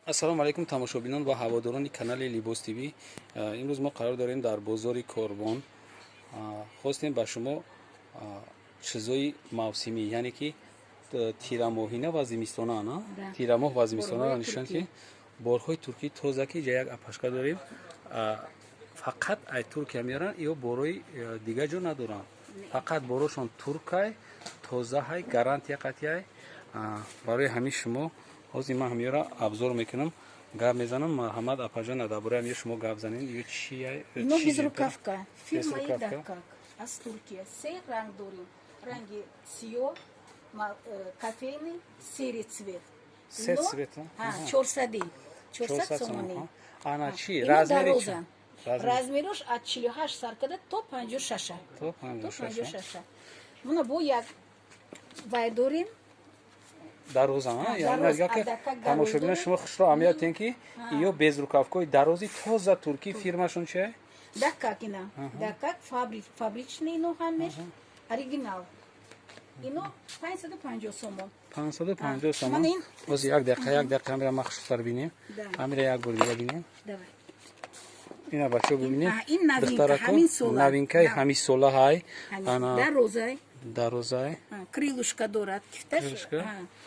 Ассалому алайкум, тамошобинон ва ҳаводорони канали Либос ТВ. Имрӯз мо қарор дорем дар бозори Корвон. Хостем ба шумо чизои мавсимӣ, яъне ки тирамоҳина ва зимистона, на тирамоҳ ва зимистонаро нишон, ки борҳои туркӣ тоза, ки ҷа як апашка дорем, фақат ай Туркия меоранд, ё борои дигар ҷо надоранд, фақат борошон туркай, тозаҳай, гарантия қатъиай. Барои ҳамин шумо ҳозир ман ҳамёра обзор мекунам, гап мезанам. Марҳамат, апаҷон, дар бораи ҳамё шумо гап занед, ё чия? Ино безрукавка, фирмаи Дакак, аз Туркия. Се ранг дорем: ранги сиёҳ, кофейный, серый цвет. Се цвет. 400, 400 сомонӣ. Ана чи размери? Размерош аз 48 сар карда то 56-а. То 56-а. Муна бо як вай дорем. Дароза, тамошобинон, шумо хушро аҳамият диҳем, ки ё безрукавкои дарози тоза туркӣ, фирмашон чи? Дакак ина, Дакак, фабричный, ино ҳамеш оригинал. Ино 550 сомон. 550 сомон. Боз як дақиқа, як дақиқа, амира махсустар бинем, амира як бор дига бинем. Ина, бачаҳо, бибинед, духтарако, новинкаи ҳамин сола ҳай. Дарозай. Дарозай. Крылышко дорад, кифташ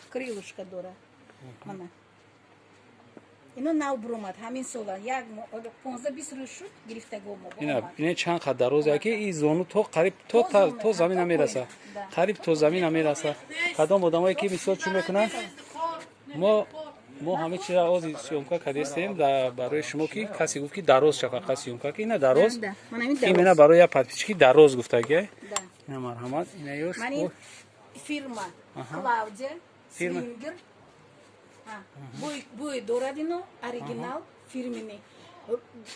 крылышко дорад. Мана, ино нав буромад, ҳамин сола, як 15-20 рӯз шуд гирифтаго мо. Ина чанд қад дароза, ки и зону то қариб то замина мераса, қариб то замина мераса. Кадом одамое ки мисол чӣ мекунанд, мо ҳама чиза ози съёмка кардестем барои шумо, ки касе гуфт, ки дароз ша, фақат съёмка ки ина дароз, имена барои як подписчики дароз гуфтаги. Ина, марҳамат, ина ёш. Фирма Клаудия, свингер, бӯй дорад ино, оригинал, фирменный.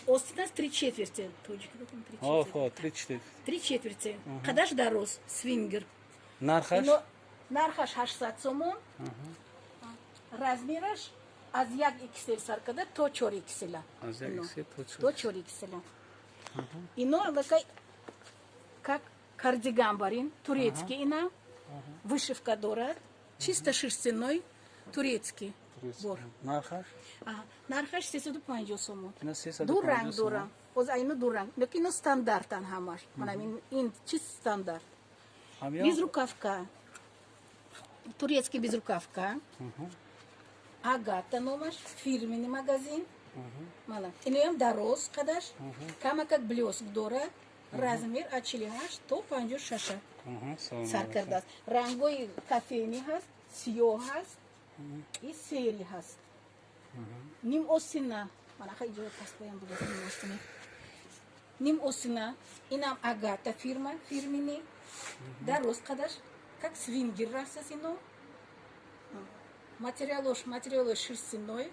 Остинас три четверти. Тоҷики бикун, три четверти. О, три четверти. Три четверти. Қадаш дароз, свингер. Нархаш? Ино нархаш 800 сомон. Размераш аз як XL сар карда то 4 XL. Аз як XL то То 4 XL. Ино аллакай как кардиган барин, турецкий ина, вышивка дорад, чисто шерстяной, турецкий. Бор. Нархаш? Нархаш 350 сомон. Ина 350 Ду ранг сомон. дорам. Оз айно ду ранг. Лекин ино стандартан ҳамаш. Манам ин чист стандарт. Ҳамё? Безрукавка. Турецкий безрукавка. Агата номаш, фирменный магазин. Мана. Иноям дароз қадаш. Камакак блеск дорад. Размер аз 48 то 56 Салом сар алейкум. кардааст. Рангҳои кофейный ҳаст, сиёҳ ҳаст и серый ҳаст. Ним остина. Мана ха иҷо паспоям будааст ним остина. Ним остина. Инам Агата фирма, фирменный. Дароз қадаш, как свингер рафтааст ино. Материалош шерстяной.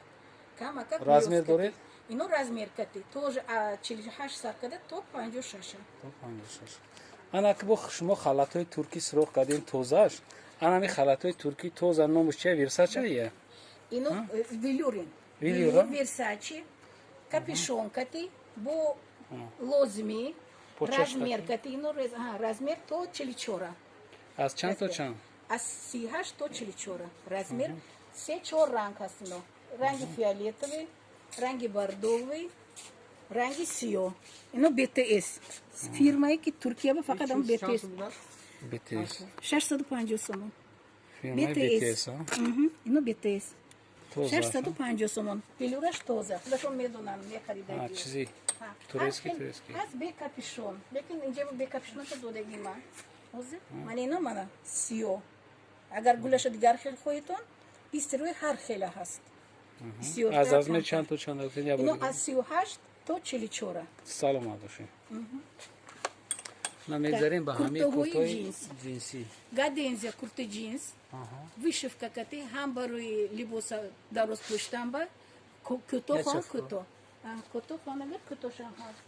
Камакак Размер блеск. доред? Ино размер кати. Тоже а 48 сар карда то 56. То 56. Ана ки бо шумо халатҳои туркӣ суроғ кардем, тозааш. Ана ҳами халатҳои туркӣ тоза, номаш чия? Версача я? Ино велюрин. Велюр, а? Версачи, капюшон кати, бо лозми, По чашка размер кати, ино размер то 44. Аз чанд то чанд? Аз 38 то 44. Размер се чор ранг ҳаст ино. Ранги фиолетовый, ранги бордовый, ранги сиёҳ. Ино БТС. Фирмае ки Туркия ба фақат ам БТС. БТС. 650 сомон. Фирмаи BTS. BTS, а? Ино БТС. Тоза. 650 сомон. Велюраш тоза. Худашон медонанд, мехаридаги. Чизи турецкий, турецкий. Ҳаст бе капюшон. Лекин инҷа бе капюшонашо додагӣ ман. Ҳозир ман ино, мана сиёҳ. Агар гулаша дигар хел хоҳедон, бистерои ҳар хела ҳаст. Бисёртар, Аз размер камтар. чанд то чанд гуфтед, я Ино бор? аз 38 то 44. Саломат бошед. На мегзарем ба ҳамаи Куртаҳои куртҳои ҷинс. ҷинсӣ. Гадензия курти ҷинс. Вышивка кати, ҳам барои либоса дароз пӯштан ба кӯтоҳ Неча хон фуро? кӯтоҳ. Кӯтоҳ хон агар кӯтоҳшам ҳаст.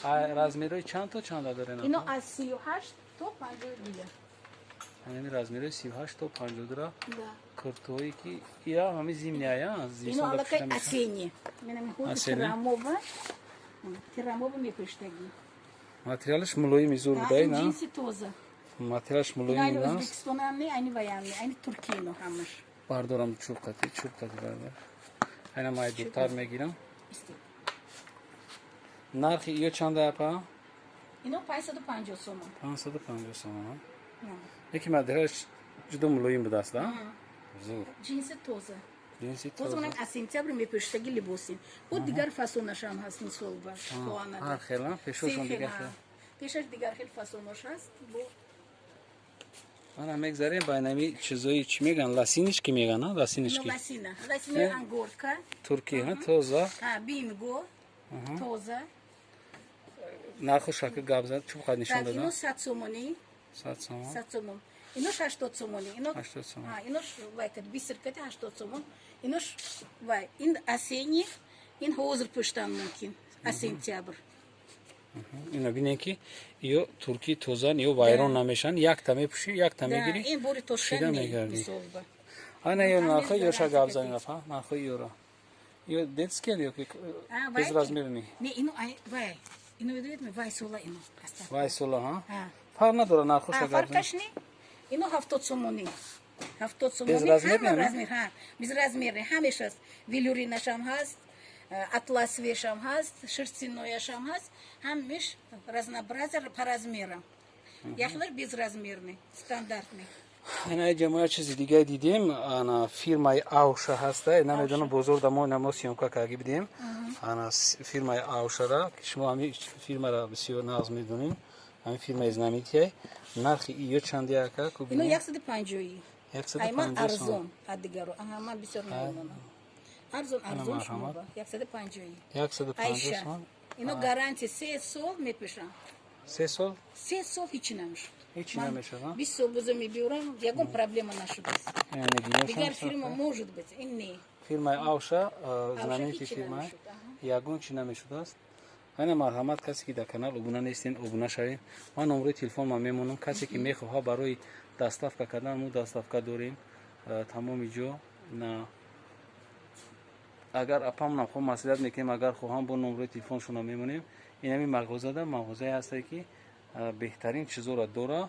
А размерҳои чанд то чанда доред? Ино аз 38 то 52. Ҳамин размерҳои 38 то 52. Да. Куртҳое ки ира ҳами зимняя, Ино зимистон аллакай пӯшида мешавад. осенний. Менам ҳозир Осенний? тирамова. Тирамова мепӯштагӣ. Материалаш мулоими зур будай, Ин на? ҷинси тоза. Материалаш Ин мулоими айни наст. Ӯзбекистонам не, айни ваям не, айни Туркия ино ҳамаш. Бардорам, чӯб қати, чӯб қати бардар. Ана май дуртар мегирам. Нархи ё чанда, апа? Ино 550 сомон. 550 сомон. Яки мадраш ҷудо мулоим будааст, а? Зур. Ҷинси тоза. Ҷинси тоза. Боз аз сентябр мепӯштаги либосим. Бо дигар фасонашам ҳаст, мисол ба. Ҳар хел, пешошон дигар хел. Пешаш дигар хел фасонош ҳаст. Бо ана мегзарем ба инами чизои, чӣ меган, лосиночки меган, а, лосиночки. Лосина. Лосина ангорка. Турки, ҳа, тоза. Ҳа, бинго. Тоза. Нарху шакл гап зад, чӣ қад нишон додам? Ино 100 сомонӣ. 100 сомон. 100 сомон. Ино 80 сомонӣ. Ино 80 сомон. Ҳа, ино вай кад бисер кати 80 сомон. Ино вай ин осенний, ин ҳозир пӯштан мумкин. А сентябр. Ина бинем, ки ё турки тозан, ё вайрон намешан. Якта мепӯшӣ, якта мегирӣ. Ин бори тошкан. Мегардӣ. Ана ё нархи ёша гап занем, апа, нархи ёро. Ё детский ё безразмерный? Не, ино вай. Ино медонед, вай сола ино. Вай сола, ҳа? Фарқ надора, нархоша гап. Фарқаш не. Ино 70 сомонӣ. 70 сомонӣ. Безразмерный? Размер, ҳа. Безразмерный. Ҳамеш аст. Велюринашам ҳаст, атласвешам ҳаст, шерстянояшам ҳаст, ҳамеш разнообразие по размерам. Яхлар безразмерный, стандартный. Ана ҷамоа чизи дига дидем, ана фирмаи Ауша ҳаста. Намедонам, бозор да мо намо съёмка карги бидем. Ана фирмаи Аушара, шумо ҳами фирмара бисёр нағз медонем, ҳами фирмаи знаменитая. Нархи ё чанди, ака? Ино 150. Ай ман арзон аз дигаро. Аҳа, ман бисёр намемонам. Арзон, арзон шумо ба 150. 150 сомон. Ино гарантия 3 сол мепӯшам. 3 сол? 3 сол ҳичи намешуд. Ҳичи намешуд. 20 сол бузо мебиёрам, ягон проблема нашудааст. Дигар фирма, может быть, ин не. Фирмаи Ауша, знаменитый фирма, ягон чи намешудааст. Ана марҳамат, касе ки дар канал обуна нестен, обуна шавем. Ман номрои телефонма мемонам. Касе ки мехоҳа барои доставка кардан, мо доставка дорем тамоми ҷо. Агар апамонам хо маслиҳат мекунем, агар хоҳам, бо номрои телефоншона мемонем. Инами мағозада мағозае ҳастае, ки беҳтарин чизоро дора,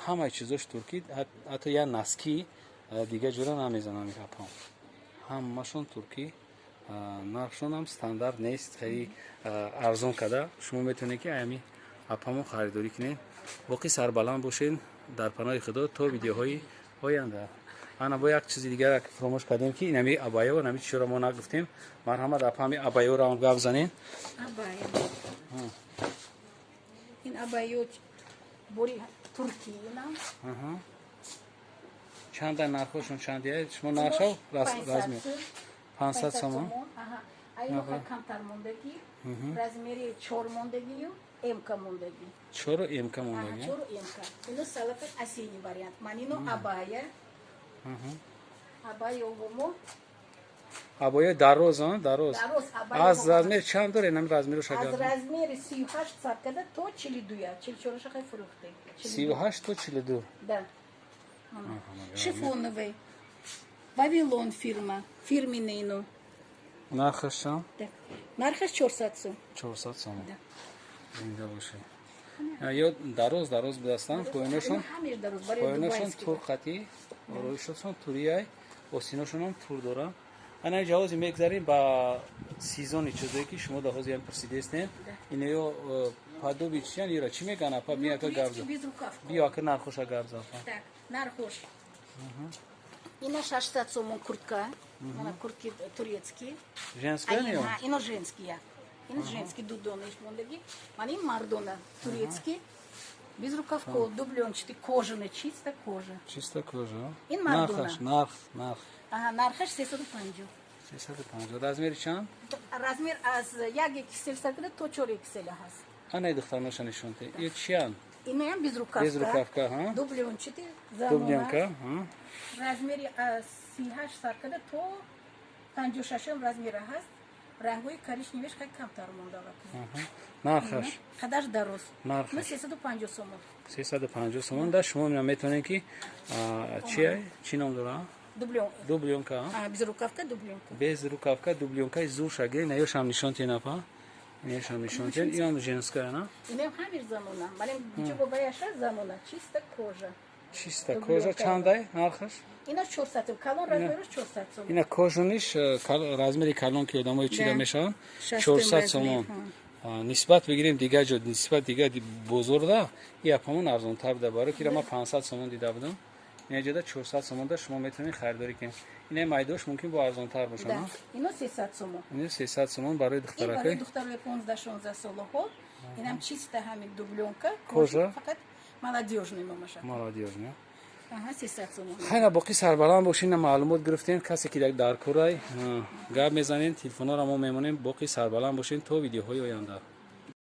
ҳамаи чизош туркӣ, ҳатто як носки дигар ҷора намезанам. Апам ҳамашон туркӣ, нархшонам стандарт нест, хеле арзон када. Шумо метавонед, ки аями апамон харидорӣ кунед. Боқӣ сарбаланд бошед, дар паноҳи Худо, то видеоҳои оянда. Ана бо як чизи дигар фуромӯш кардем, ки инами абайо, нами чиро мо нагуфтем. Марҳамат, апа, ҳами абайоро ҳам гап занед. Ин абайо бори туркӣ инам. Чанда нархошон, чандия? Шумо нархшо размер 500 сомон. Айно камтар мондагӣ, размери чор мондагию МК мондагӣ. Чору МК мондагӣ. Чору МК. Ино салафат осенний вариант. Ман ино абая. Абая мо. Абоя дароз, дароз. Аз размер чанд доред, ҳами размеру? Аз размери 38 сар карда то 42, 44 хай фурӯхтем. 38 то 42. Да, шифоновый, Вавилон фирма, фирменный ино. Нархаш чанд? Нархаш 400 сом. 400 сом. Зинда бошед. Ё дароз дароз будастанд, поёношон тур қатӣ, ороишошон турияй, остиношонам тур доранд. Ана ҷавози мегзарем ба сезони чизое, ки шумо дар ҳозир пурсидестем. Инаё подоби чиян, ира чӣ меган, апа? Биака гап зан, биё, ака, нархоша гап зан. Нархош ина 600 сомон куртка. Ана куртки турецкий. Женская ё? Ино женский, ин женский, дудонаш мондагӣ. Ман ин мардона, турецкий, безрукавка, дублёнчатый, кожаный, чисто кожа. Чисто кожа. Ин мардона. Нархаш, нарх, нарх? Аҳа, нархаш 350. 350. Размери чанд? Размер аз як XL сар карда то чор XL ҳаст. Ана духтарноша нишон те. Ё чиян? Иноям безрукавка. Безрукавка, ҳа. Дублёнчатый. Дублёнка, ҳа. Размери аз 38 сар карда то 56 размера ҳаст. Рангҳои коричневеш хеле камтар монда. Нархаш? Қадар дароз. Нархаш? 350 сомон. 350 сомон. Да шумо метавонед, ки чия, чӣ ном дора? Дублёнка. Безрукавка, дублёнка. Безрукавка, дублёнкаи зур шагири. Наёшам нишон тен, апа, наёшам нишон тен. Инам женская, на? Инам ҳамир замона. Малем ҷо баяша замона, чисто кожа. Чиста кожа чандай нархаш? Ина 400 сом, калон размераш 400 сом. Ина кожаниш размери калон, ки одамои чида мешаванд, 400 сомон. Нисбат бигирем дигар ҷо, нисбат дигар бозорда и апамон арзонтар буда, барои ки ма 500 сомон дида будам. Ина ҷода 400 сомонда шумо метавонед харидорӣ кунед. Ина майдош мумкин бо арзонтар бошад. Ино 300 сомон. Ино 300 сомон барои духтаракай. Барои духтарои 15-16 солаҳо. Инам чиста ҳамин дублёнка. Кожа. Фақат молодёжный номаша. Молодёжный. Аҳа, 300 сомон. Хайна, боқӣ сарбаланд бошед. Ина маълумот гирифтем. Касе ки дар курай, гап мезанем, телефонҳоро мо мемонем. Боқӣ сарбаланд бошед то видеоҳои оянда.